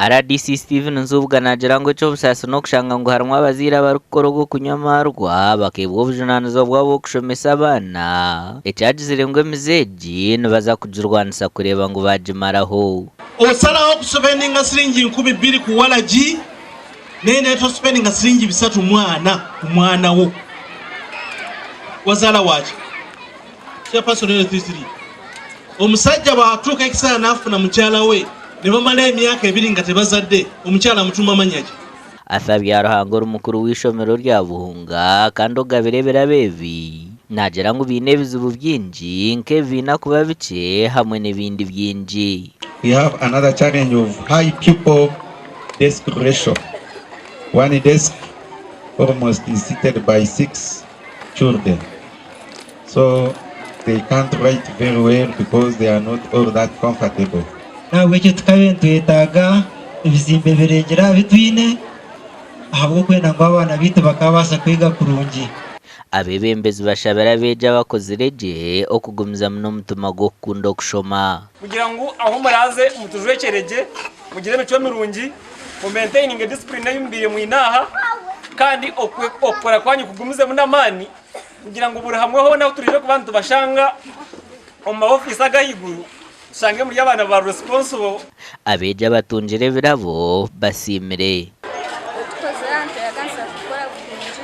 Rdc Stephen Nsubuga naagira ngu eky'obusaasi n'okushanga ngu harimu abazaire abarikukora ogw'okunywa amaarwa bakeebwa obujunaanizibwa bwabo bw'okushomesa abaana, ekyagizire ngu emize egi nibaza kugirwanisa kureeba ngu baagimaraho. Osalaho okusipendinga siringi 2000 ku waragi naye tosipendinga siringi 300 mwana ku mwana wo. Wazaala waki? Chairperson LT3. Omusajja bwatuuka ekiseera nafuna mukyala we nebamala emyaka ebiri nga tebazadde, omukyala amutuuma manya ki? Arthur Byaruhanga ori mukuru w'eishomero rya Buhunga kandi ogabire ebirabo ebi, naagira ngu baine ebizibu bingi nk'ebibiina kuba bikye hamwe n'ebindi bingi. We have another challenge of high pupil desk ratio. One desk almost is seated by 6 children. So they can't write very well because they are not all that comfortable. N'ahabw'ekyo tukabaire nitwetaaga ebizimbe birengire aha bi twine ahabw'okwenda ngu abaana baitu bakaabaasa kwega kurungi. Abeebembezi bashabire abeegi abakozire gye okugumizamu n'omutima gw'okukunda okushoma. Kugira ngu ahu muraaze mutujwekyere gye, mugire emicwe mirungi, mumaintaininge discipline ei mubaire mwine aha, kandi okukora kwanyu kugumizemu n'amaani kugira ngu buri hamwe hoona ahu turaije kuba nitubashanga omu maofiisi ag'ahaiguru tushange muri abaana ba responsible. Abeegi abatungire ebirabo basiimire. Otukozire aha nitweyaganisa kukora kurungi,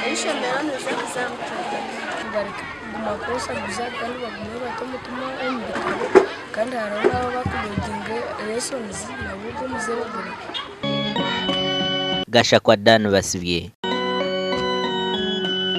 eishomero niriza kuza Mutundwe. Nibareke kuguma kweshaguza kandi bagume bate omutima omu bitabo kandi hariho n'abo abakuloginga lessons nabo ogwo omuze bagureke. Gashakwa Dan Basibye.